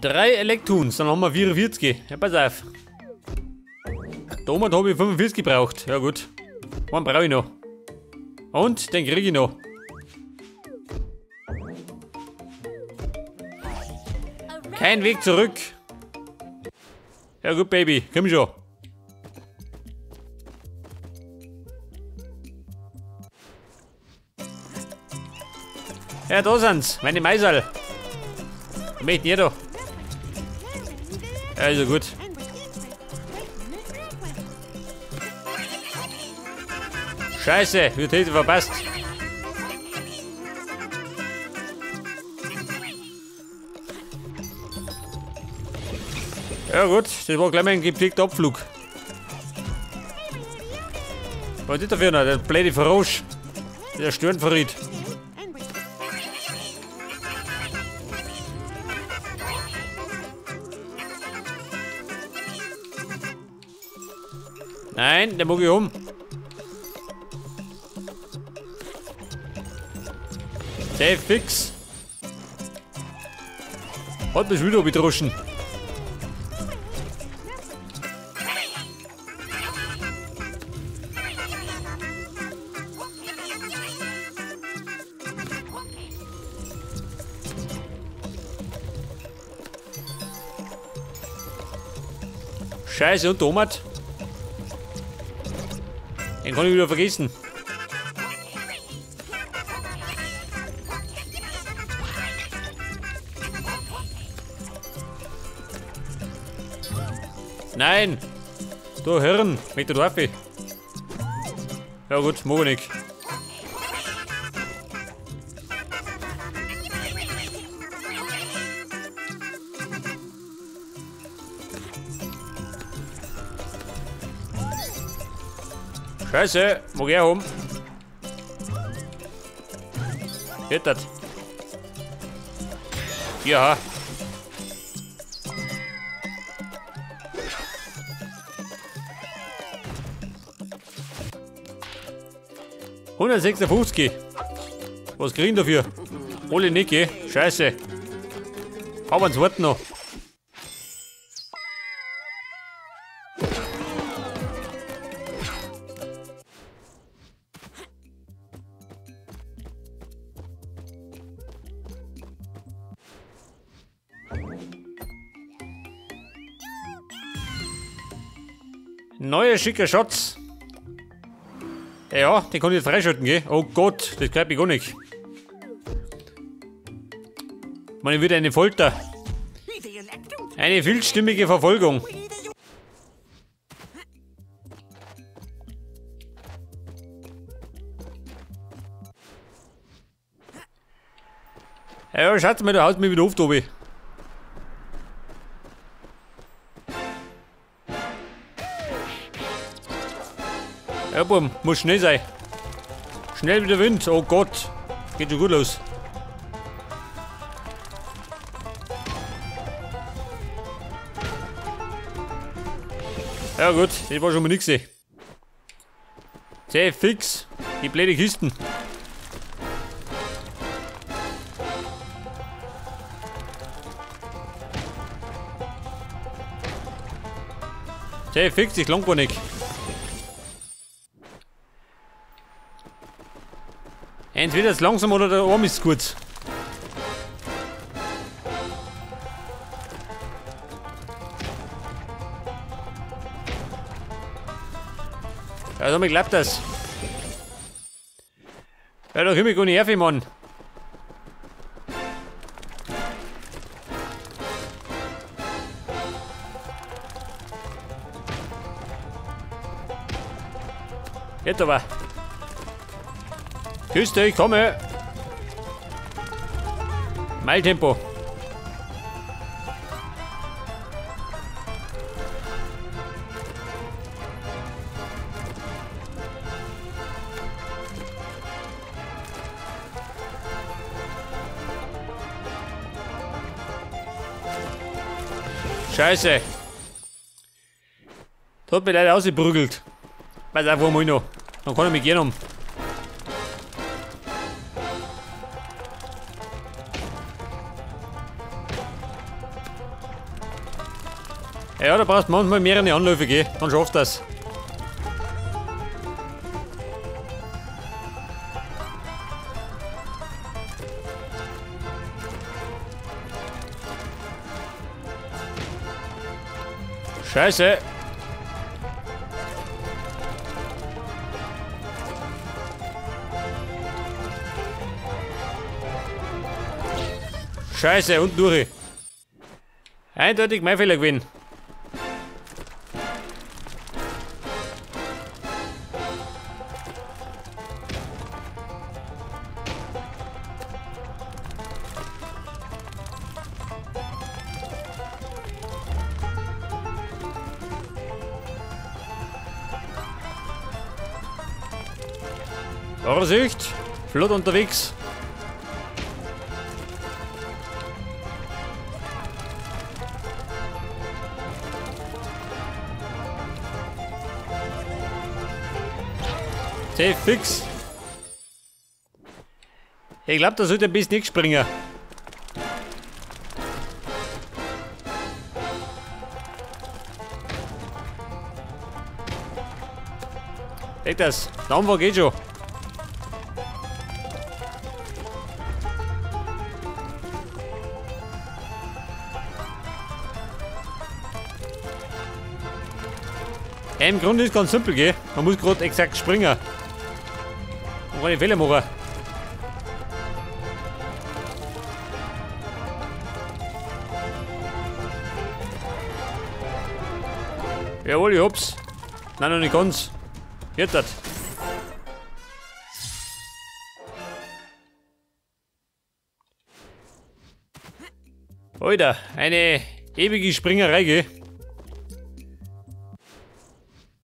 Drei Electoons, dann haben wir 44. Ja, pass auf. Damals habe ich 45 gebraucht. Ja gut. Einen brauche ich noch. Und den kriege ich noch. Kein Weg zurück. Ja gut, Baby, komm schon. Ja, da sind's, meine Meiserl. Ich möchte nicht da. Also gut. Scheiße, wird hätte verpasst. Ja gut, das war gleich mal ein gepflegter Abflug. Was ist das dafür noch? Der blöde Frosch. Der Störenfried. Nein, den mag ich um. Safe fix. Hat mich wieder bedroschen. Scheiße, und Tomat. Den kann ich wieder vergessen. Nein! Du Hirn, mit der Dorfe. Ja gut, mag ich nicht. Scheiße, mag ich auch haben. Geht das? Ja. $156. Was kriegen dafür? Alle nicht, gell? Scheiße. Aber einen zweiten noch. Neuer schicker Schatz. Ja, den kann ich jetzt freischalten, gell? Oh Gott, das greift mich gar nicht. Man wird eine Folter. Eine vielstimmige Verfolgung. Ja, schaut mal, du haust mich wieder auf, Tobi. Ja, Bum, muss schnell sein. Schnell wie der Wind, oh Gott. Geht schon gut los. Ja gut, das war schon mal nix. Sehr fix, die blöde Kisten. Sehr fix, ich lang gar nicht. Entweder ist langsam oder der Arm ist kurz. Ja, damit klappt das. Ja, da komm ich gar nicht her, Mann. Jetzt aber. Küste, ich komme. Mein Tempo. Scheiße. Das hat mich leider ausgeprügelt. Weiß auch, wo ich noch. Dann kann ich mich gehen um. Ja, da brauchst du manchmal mehrere Anläufe, gell? Dann schaffst du das. Scheiße! Scheiße, und durch. Eindeutig mein Fehler gewesen. Vorsicht! Flott unterwegs. Safe, fix. Ich glaube, da sollte ein bisschen nicht springen. Geht das? Der Anfang geht schon. Ja, im Grunde ist es ganz simpel, gell? Man muss gerade exakt springen. Und keine Fehler machen. Jawohl, ich hab's. Nein, noch nicht ganz. Jetzt das. Alter, eine ewige Springerei, gell?